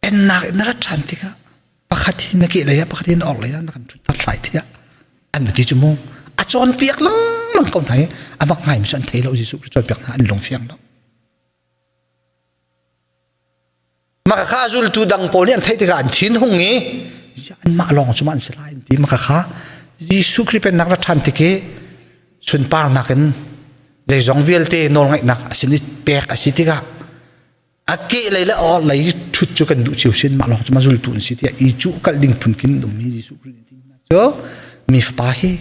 Pennak in na rat ṭhan tikah pakhat hi na kehlei ah pakhat hi na orhlei ah na kan ṭhutter lai tiah an va ti cu mu. A cawnpiak lengmang ko hna i a mak ngaimi cu an thei lo Jesuh Khrih cawnpiak hna an lungfiang lo. Maka kha zultu dang pawl nih an theih tikah an thin hung i anmah lawng cu ma an si lai an ti. Maka kha Jesuh Khrih pennak rat ṭhan tik i sunparnak in zeizong vialte nawlngaihnak a sin i pek a si tikah a ke lei le or lei ṭhut cu kan duh cio sin mah lawng cu ma zultu an si tiah i cuh kalh ding phun khin ummi Jesuh Khrih nih hna cu mi fapa hi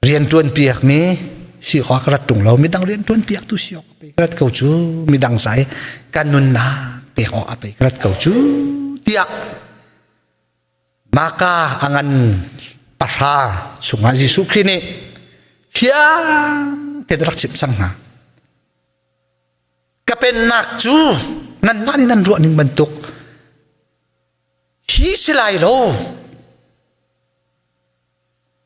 rian ṭuan piak mi si awk ka rat ṭung lo midang rian ṭuan piak tu si awk a pe ka rat ko cu midang sai kan nunnak pek awk a pe ka rat ko cu tiah Maka a ngan pahra chungah Jesuh Khrih nih fiang tein rak chimh cang hna Ka pennak cu nanmah nih nan ruah ning bantuk hi si lai lo.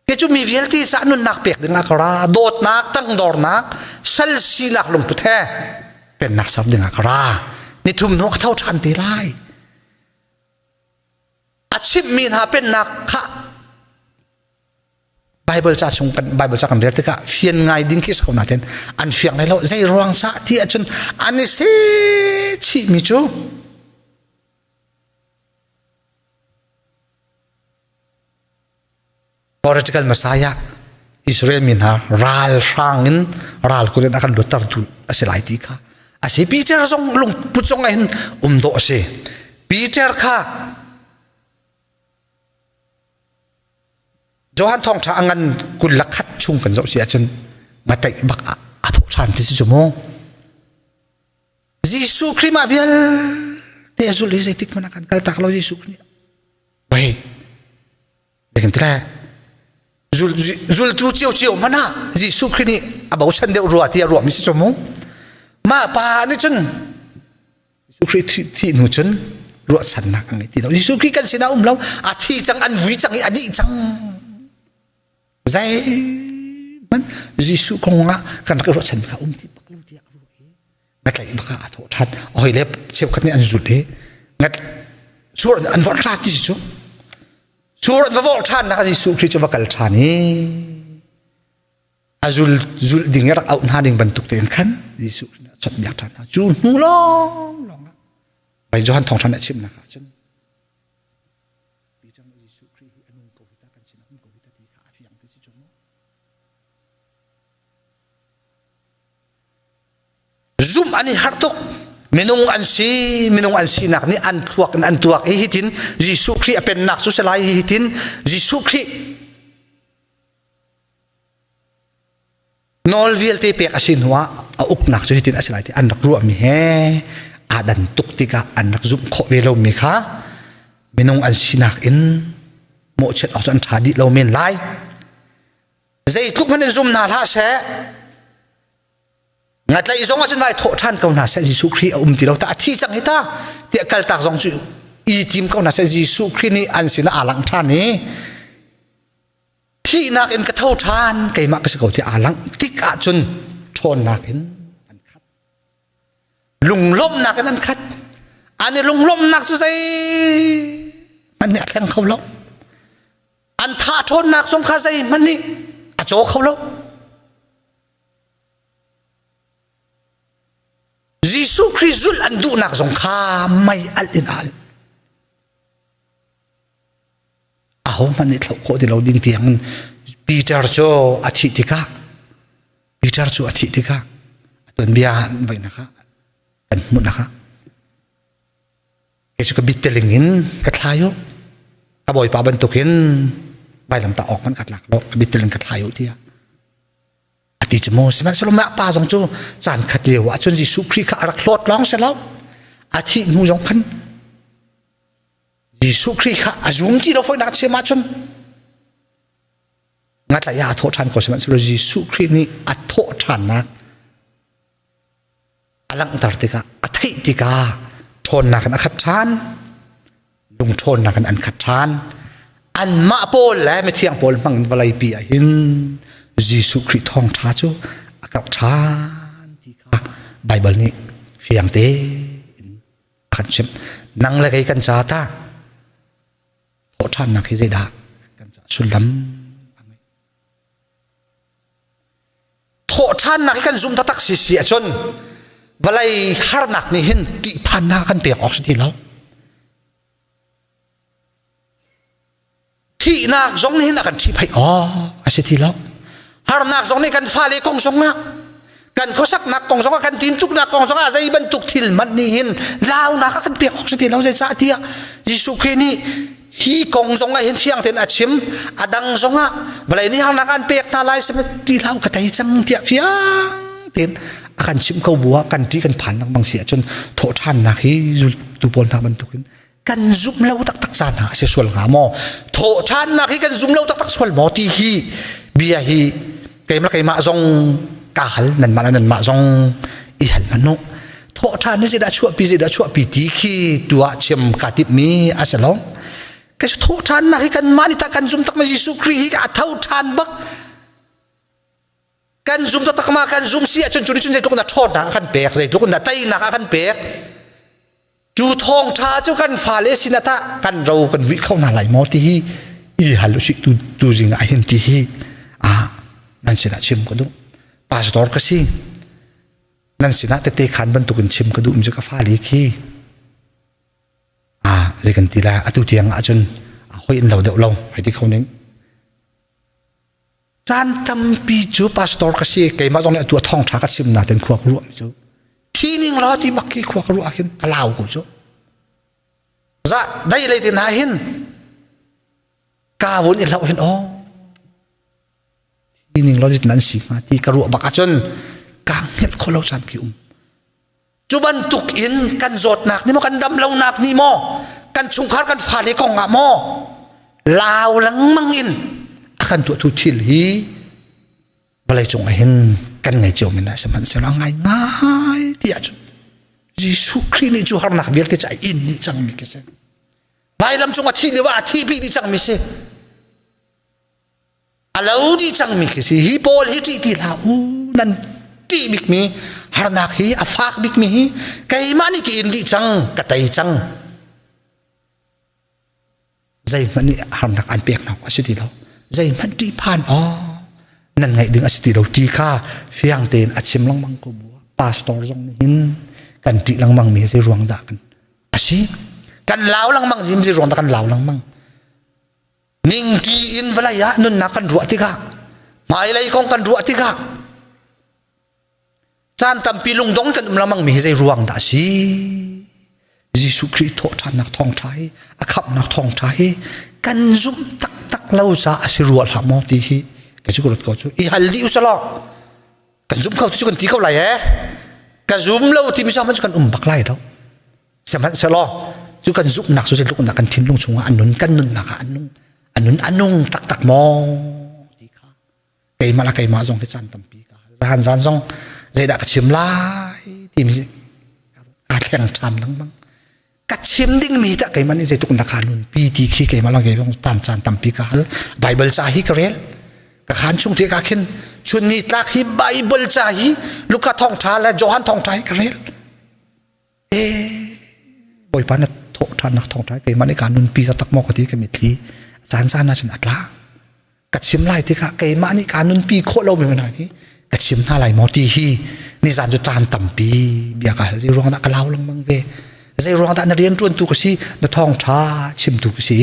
Kei cu mi vialte ca nunnak pek ding ah ka ra, dawtnak, tangdornak, sal sinak lungput he pennak ser ding ah ka ra. Nithum hnu ka tho ṭhan te lai. A chimhmi hna pennak kha Bible ca chung kan Bible ca kan rel tikah fian ngai ding khi si ko nain an fiang lai lo zei ruang sa ti ahcun an i se chihmi cu political messiah Israel mi hna ral hrang in ral kut in a kan luatter tu a si lai ti kha a si Peter zong lungput zong ah hin um dawh a si Peter kha. Johan thawngṭha a ngan 21 chung kan zoh si ahcun ngataih bak ah a thawh ṭhan ti si cu mu. Jesuh Khrih mah vialte a zulh i zeitik hmanh ah kan kal tak lo Jesuh Khrih nih. Wei, kan ti lai. Zultu cio cio hmanh ah Jesuh Khrih nih a bochan deuh rua ti a ruahmi si cu mu. Mah pa nih cun Jesuh Khrih thih hnu cun ruahchannak a ngei ti lo. Jesuh Khrih kan sinah um lo, a thi cang, an vui cang i a dih cang. Zeihmanh Jesuh kong ah kan rak i ruahchan kha um ti bak lo tiah a ruah i ngatlaih bak ah a thawh ṭhan. Hoi le cheukhat nih an zulh i ngat sur an vorh ṭhan ti cu sur an va vorh ṭhan nak Jesuh Khrih cu va kal ṭhan i a zul zulh ding i rak auh hna ding bantuk tein khan Jesuh nih a chawnhbiak ṭhan hna. Cu hnu lawnglawng ah Bai Johan thawngṭha nih a chimnak ah cun Peter nih Jesuh Khrih hi a nung ko hi ta kan sinah um ko hi ta ti kha a fiang ti si cu mu. Zumh an i harh tuk. Minung an si, minung an sinak nih an thluak in an tuak i hitin Jesuh Khrih a pennak cu si lai hitin Jesuh Khrih Nawl vialte pek a si hnuah a uknak cu hitin a si lai ti an rak ruahmi he aa dan tuk tikah an rak zumh khawh ve lomi kha minung an sinak in mawhchiat awk cu an ṭha dih lo men lai. Zeitluk hmanh in zum hna hlah seh, ngatlaih zong ah cun vai thawh ṭhan ko hna seh Jesuh Khrih a um ti lo ta a thi cang hi ta tiah kaltak zong cu i tim ko hna seh Jesuh Khrih nih an sinah aa langh ṭhan i Thihnak in ka tho ṭhan keimah ka si ko ti aa langh tik ahcun ṭhawnnak in an khat. Lunglawmhnak in an khat. An i lunglawmhnak cu zei hmanh nih a thleng kho lo. An tha ṭhawnnak zong kha zeihmanh nih a caw kho lo. Jesuh Khrih zulh an duhnak zong kha mei alh in a alh. Ahohmanh nih thloh khawh ti lo ding tiang in Peter cu a thih tikah Peter cu a thih tikah a tuanbia voinak ah kan hmuhnak ah kei cu ka bitteling in ka thlai u ka bawipa bantukin vailamtah awk hmanh ka tlak lo ka bitteling ka thlai u tiah a ti cu mu sihmanhsehlaw mah pa zong cu caan khat lio ah cun Jesuh Khrih kha a rak hlawt lawng si lo a thih hnu zong khan Jesuh Khrih kha a zum ti lo fawinak chim ahcun ngatlaih ah a thawh ṭhan ko sihmanhsehlaw Jesuh Khrih nih a thawh ṭhannak a langhter tikah a theih tikah ṭhawnnak in a khat ṭhan lungṭhawnnak in an khat ṭhan anmah pawl le mithiang pawl hmang in vawleipi ah hin Jesuh Khrih thawngṭha cu a karh ṭhan ti kha Baibal nih fiang tein a kan chimh nang le kei kan ca ta thawhṭhannak hi zeidah kan ca sullam a ngei thawhṭhannak hi kan zum taktak si si ahcun vawlei harnak nih hin ṭihphannak kan pek awk si ti lo Thihnak zong nih hin a kan ṭhihphaih awk a si ti lo. Harnak zong nih kan fale kong zongah kan khuasaknak kong zongah kan tintuknak kong zongah zei bantuk thil hmanh nih hin launak a kan pek awk si ti lo zeicah tiah Jesuh Khrih nih hi kong zongah hin thiang tein a chim a dang zongah vawlei nih harnak an pek hna lai ti hlah ka tei cang tiah fiang tein a kan chimh ko bu ah kan ṭih kan phan lengmang si ahcun thawhṭhannak hi zultu pawl hna bantukin kan zumh lo taktak caan hna a si sual hnga maw thawhṭhannak hi kan zum lo taktak sual maw ti hi bia hi keimah keimah zong ka hal nanmah le nanmah zong i hal hmanh u thawhṭhan hi zeidah chuahpi zeidah chuahpi ti khi tuah chim ka timhmi a si lo ka thawhṭhannak hi kanmah nih tah kan zum tak ma Jesuh Khrih hi a tho ṭhan bak kan zum taktak ma kan zum si ahcun cu nih cun zeitluk in dah ṭhawnnak a kan pek zeitluk in dah teinak a kan pek Cu thawngṭha cu kan fale sinah tah kan ro kan vuih kho hna lai maw ti hi i hal usih tu tu zing ah hin ti hi ah nan sinah chim ka duh. Pastor ka si. Nan sinah tete khan bantukin chim ka duh mi cu ka fale khi ah zei kan ti lai atu tiang ahcun hoi in lo deuh lo hei ti kho ning. Caan tampi cu pastor ka si keimah zong nih atu a thawngṭha ka chim natin khua ka ruah mi cu thi ning law ti bak khi khua ka ruah khin ka lau ko cu za dai lei tin ha hin ka vun i hloh hin aw. ning lo nan si hnga ti ka ruah bak ahcun kaa hngelh kho lo caan khi um. Cu bantuk in kan zawtnak nih maw kan dam lonak nih maw kan chungkhar kan fale kong ah maw lau lengmang in a kan tuahtu thil hi vawlei cung ah hin kan ngei cio men lai sihmanhsehlaw ngai ngai ti ahcun Jesuh Khrih nih cu harnak vialte cu a in dih cangmi khi si. Vailam cung a thih lio ah a thi pi dih cangmi si. A lo dih cangmi khi si. Hi pawl hi ṭih ti hlah u nan ṭih bikmi harnak hi a fak bikmi hi keimah nih ka in dih cang ka tei cang. Zeihmanh nih harnak an pek hna a si ti lo. Zeihmanh ṭihphan aw nan ngaih ding a si ti lo ti kha fiang tein a chim lengmang ko bu. Pastor zong nih hin kan ṭih lengmang mi zei ruang dah kan a si. Kan lau lengmang zim zei ruang dah kan lau lengmang. Ningṭi in vawlei ah nunnak kan ruah tikah hmailei kong kan ruah tikah caan tampi lungdong kan um lengmang mi hi zei ruang dah a si? Jesuh Khrih thawhṭhannak thawngṭha hi a khamhnak thawngṭha hi kan zumh taktak lo caah a si rua hlah maw ti hi ka cu ka ruat ko cu i hal dih usalaw kan zum kho ti cu kan ti ko lai ee ka zum lo timi cu kan um bak lai lo. Sihmanhsehlaw cu kan zumhnak cu zeitluk in dah kan thinlung chungah an nun kan nunnak ah an nung an nun a nung taktak maw ti kha keimah le keimah zong hi caan tampi ka hal. Zan zan zong zeidah ka chim lai timi kaa thleng ṭhan lengmang. Ka chim dingmi tah keimah nih zeitluk in dah kaa nunpi ti khi keimah lang keimah tan caan tampi ka hal. Bible ca hi ka rel. Ka khan chung te ka khin chun ni tlak hi Bible ca hi Luka thawngṭha le Johan thawngṭha hi ka rel. Bawipa na thawh ṭhannak thawngṭha keimah nih kaa nunpi taktak maw ka ti ka mitthli caan caan ah cun a tla. Ka chim lai tikah keimah nih kaa nunpi khawh lomi hna hi ka chim hna lai maw ti hi nizan cu caan tampi bia ka hal. Zei ruang dah ka lau lengmang ve? Zei ruang dah na rianṭuantu ka si, na thawngṭha chimtu ka si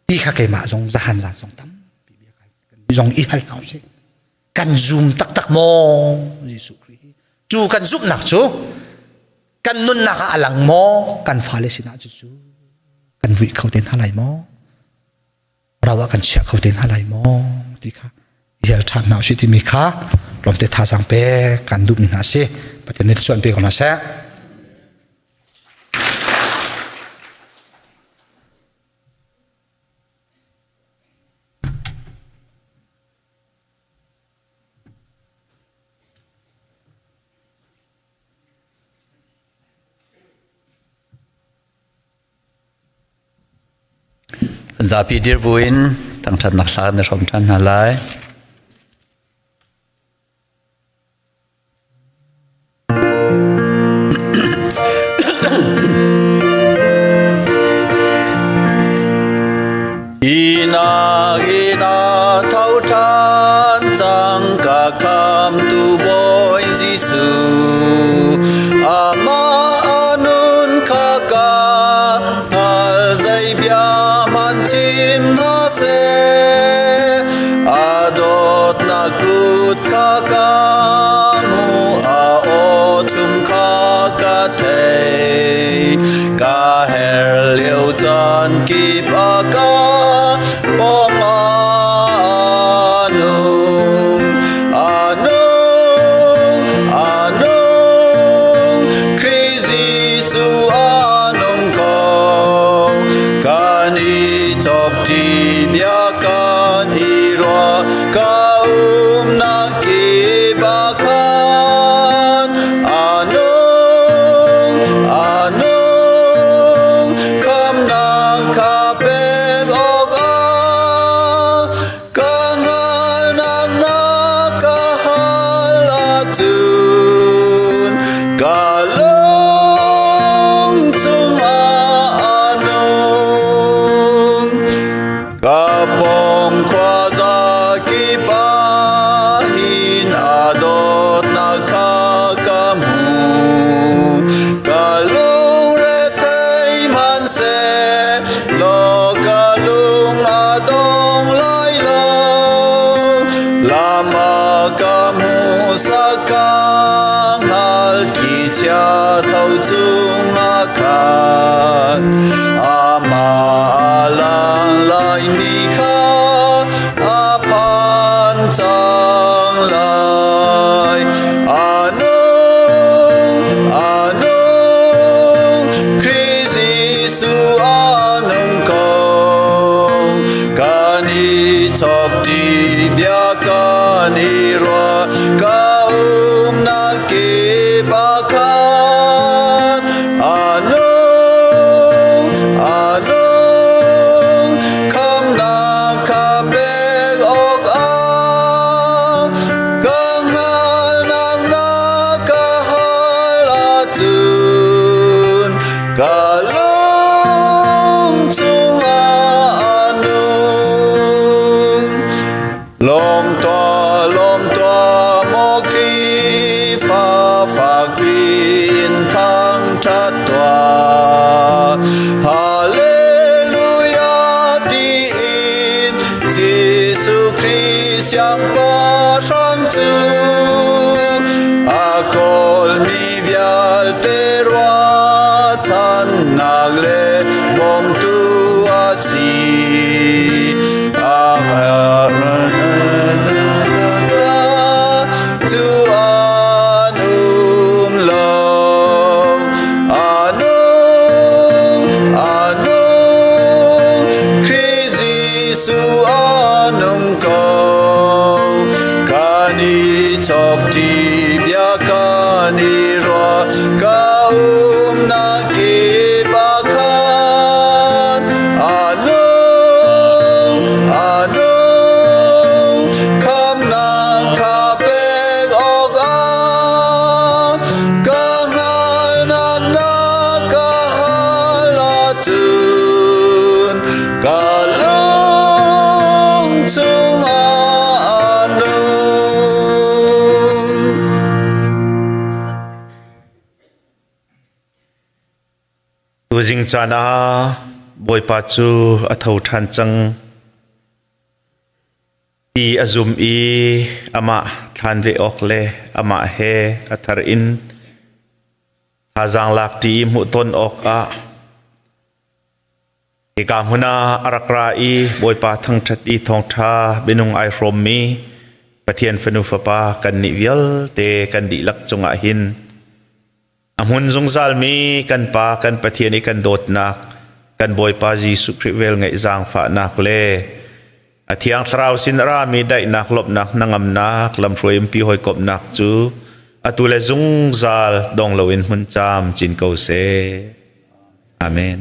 ti kha keimah zong zahan zan zong tampi bia ka hal. Zong i hal hna usih. Kan zum taktak maw Jesuh Khrih hi? Cu kan zumhnak cu kan nunnak ah a lang maw? Kan fale sinah cucu kan vuih kho te hna lai maw? Ro ah kan chiah kho te hna lai maw? Ti kha hal ṭhan hna usih timi kha lawmte thazaang pe kan duhmi hna si. Pathian nih thluachuah an pe ko hna seh. Zapi dir buin thangṭhatnak hla na hrawm ṭhan hna lai. Ina ina tho ṭhan cang ka khamtu Bawi Jesuh amah a nun kha ka hngal zei bia hmanh chim hna seh a dawtnak kut kha ka hmu a aw thlum kha ka thei ka her lio caan kip a ka pawng ah nung a nung a nung Khrih Jesuh a nung ko kan i chawk ṭi bia kan i ruah ka umnak kip ah khan a nung a nung khamnak kha pek awkah ka hngalhnak na ka hal ahcun ka lung chungah a nung. Ka pawng khuaza kip ah hin a dawtnak kha ka hmu. Ka lungrethei hmanhseh law ka lung a dong lai lo. Lam a ka hmuhsak ka hngal khi chia tho chungah khan. Amah lang lai ni kha a phan cang. Ka umnak kip ah khan a nung, a nung, khamnak kha pek awkah ka hngalhnak na ka hal ahcun ka lung chungah a nung. Lawm tuah, lawm tuah, maw Khrihfa fakpiin thangṭhat tuah. Hallelujah tiin Jesuh Khrih Siangpahrang cu a kawlmi vialte ruahchannak le bawmtu a si. Cu an um lo, a nung, a nung, Khrih Jesuh a nung ko. Kan i chok ṭi bia kan i ruah, ka umnak kip ah khan a nung, a nung, khamnak kha pek awkah ka hngalhnak na ka hal ahcun ka lung chungah a nung. Tuzing caan ah Bawipa cu a tho ṭhan cang. Ti a zum i amah thlan ve awk le amah he a thar in thazaang lak ṭi i hmuhton awkah hika hmun ah a rak ra i Bawipa thangṭhat i thawngṭha minung ai hrawmmi Pathian fanu fapa kannih vialte kan dihlak cungah hin a hmun zungzalmi kan Pa kan Pathian i kan dawtnak kan Bawipa Jesuh Khrih velngeih zaangfahnak le a Thiang Thlarau sin a rami daihnak lawmhnak hnangamnak lamhruai umpi hawikomhnak cu atu le zungzal dong loin hmun caam cin ko seh. Amen.